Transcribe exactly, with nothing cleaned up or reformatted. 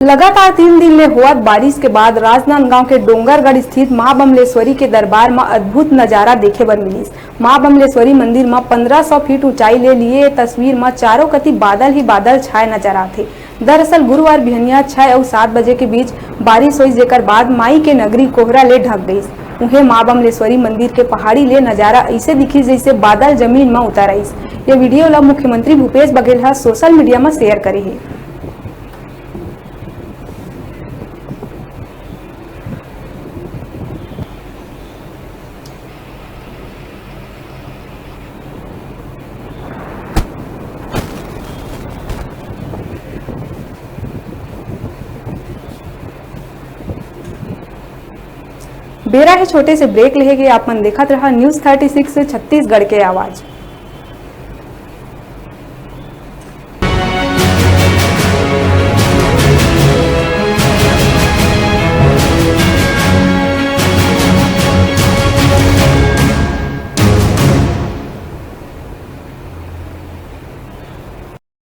लगातार तीन दिन ले होवत बारिश के बाद राजनांदगांव के डोंगरगढ़ स्थित मां बमलेश्वरी के दरबार म अद्भुत नजारा देखे बर मिलिस। मां बमलेश्वरी मंदिर म पन्द्रह सौ फीट ऊंचाई ले लिए ये तस्वीर म चारों कति बादल ही बादल छाए नजर आथे। दरअसल गुरुवार बिहनिया छह अउ सात बजे के बीच बारिश होइस, जेकर बाद माई के नगरी कोहरा ले ढक गईस। उहें मां बमलेश्वरी मंदिर के पहाड़ी ले नजारा अइसे दिखिस, जइसे बादल जमीन म उतर आइस। ये वीडियो ल मुख्यमंत्री भूपेश बघेल ह सोशल मीडिया म शेयर करे हे। बेरा हे छोटे से ब्रेक लेहे के, आप मन देखत रहा न्यूज़ थर्टी सिक्स छत्तीसगढ़ के आवाज़।